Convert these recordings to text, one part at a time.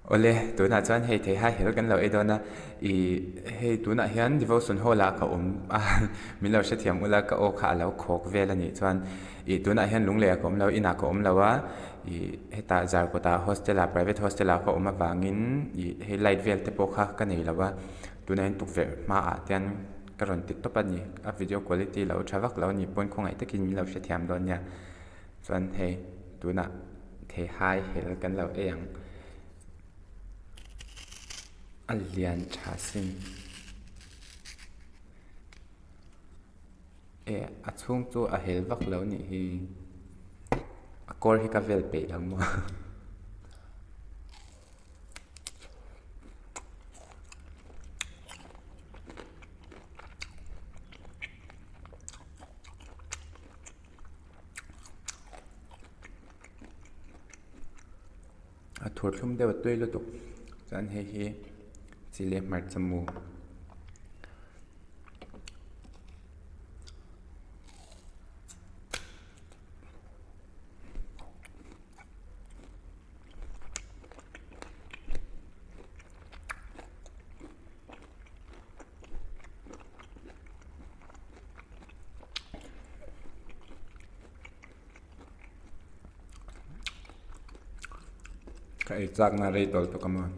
Awle, tunah chuan hei theihai hel kan lo ei dawn a, ih hei tunah hian devotion hall ah ka awm a, min lo hrethiam ula ka aw kha a lo khawk vel a nih chuan ih tunah hian lunglei ah ka awm lo, inah ka awm lo a, ih hetah zarkawtah hostel ah private hostel ah ka awm avangin ih hei light vel te pawh kha ka nei lo a, tunah hian tukverh hmaah te hian ka rawn ti tawp a ni, a video quality lo tha vak lo a nih pawn khawngaih takin min lo hrethiam dawn nia. Chuan hei tunah theihai hel kan lo ei ang a lian tha sin eh a chhung chu a hel vak lo nih hi a kawr hi ka vel peih lo maw. A thur thlum deuh a tui lutuk chuan hei hi chi leh hmarcha mu. Ka ei chak na rei tawlh tuk a maw.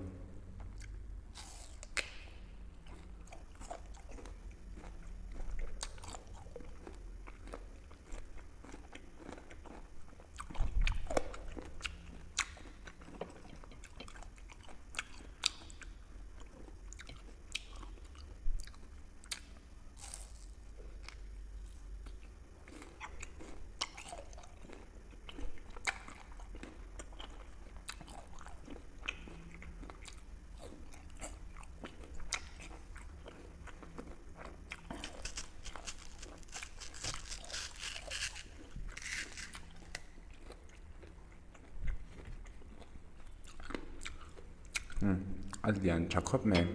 A lian tha khawp mai.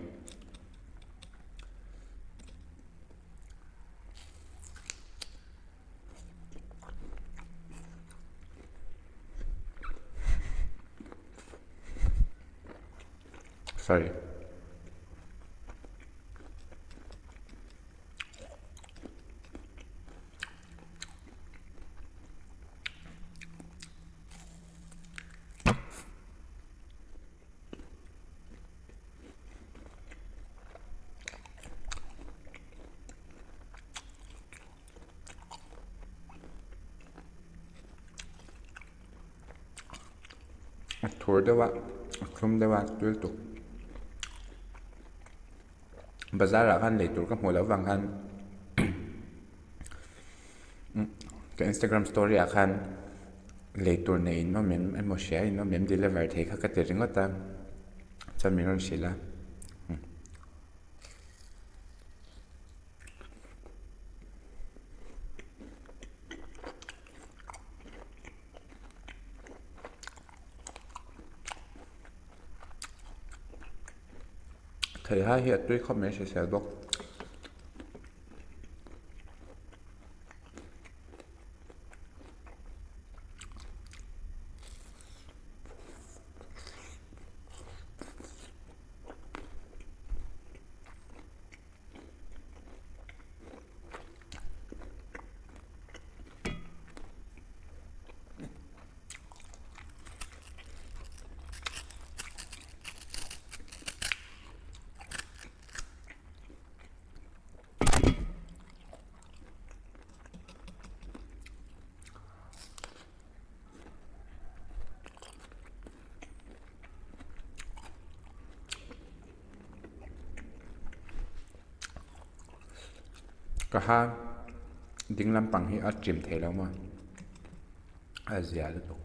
Sorry. A thur deuh a a thlum deuh a tui lutuk bazar ah khan lei tur ka hmuh loh avang khan ka instagram story ah khan lei tur nei in awm em emaw hria in awm em deliver thei kha ka ti ringawt a chuan min rawn hrilh a. Theihai hi a tui khawp mai hrisel bawk. Ka ha ding lampang hi a chim thei lo maw a zia lutuk.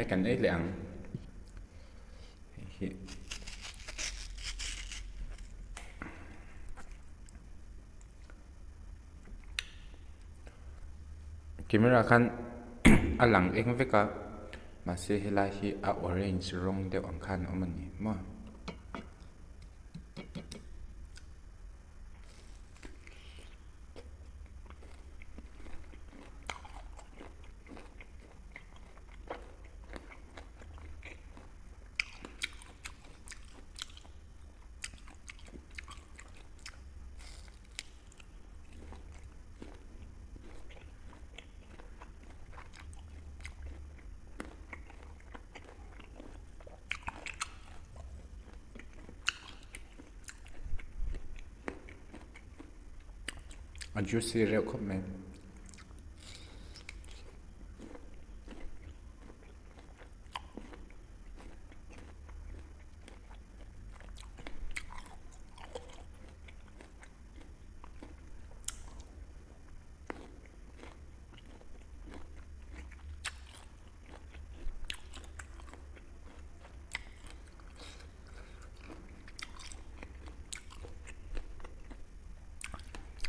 Hei kan ei leh ang. Hei hi. Camera khan a lang eng vek a mahse helai hi a orange rawng deuh ang khan a awm a ni maw. A juicy reuh khawp mai.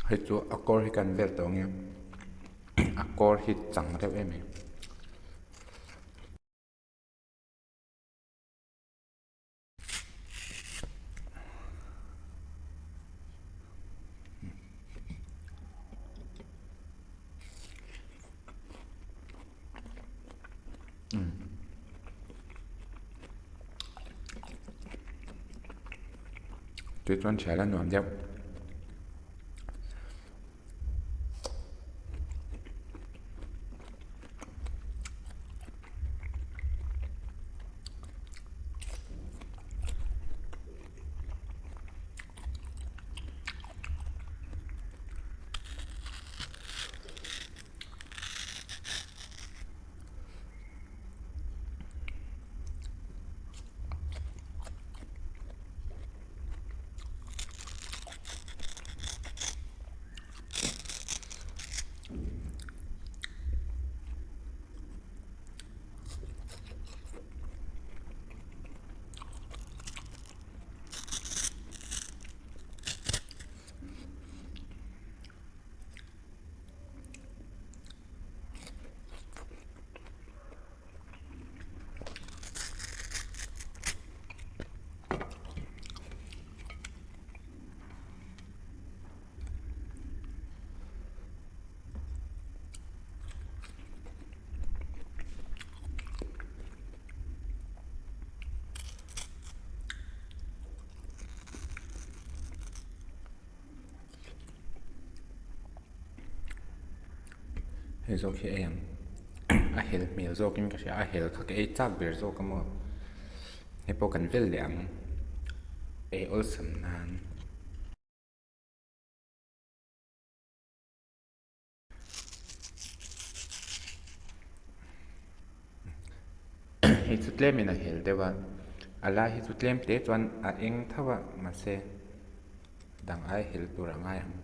Hei chu a kawr hi kan vel tawh ang e a kawr hi chang reuh em em. Tui chuan thial a nuam deuh. Hei zawk hi ei ang a hel hmel zawkin ka hria a hel kha ka ei chak ber zawk a maw hei pawh kan vel leh ang ei awlsam nan. Hei chu tlemin a hel deuh a a lai hi chu tlem te chuan a eng tho a mahse dang ai hel tur a ngai ang.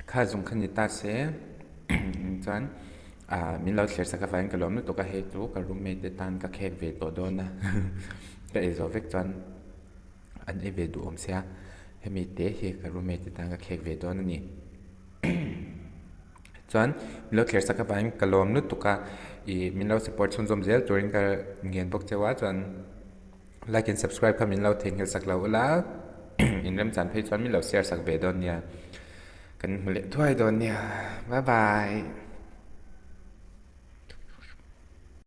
Kha zung kha ni ta se chuan ah min lo thlir sak avangin ka lawm lutuk a, hei chu ka roommate te tan ka khek ve tawh dawn a ka ei zawh vek chuan an ei ve duh awm sia hemi te hi ka roommate te tan ka khek ve dawn a ni. Chuan min lo thlir sak avangin ka lawm lutuk a, ih min lo support chhunzawm zel turin ka ngen bawk cheu a chuan. Like and subscribe kha min lo theihnghilh sak lo ula in remchan phei chuan min lo share sak ve dawn nia. Kan hmu leh thuai dawn nia. Bye bye.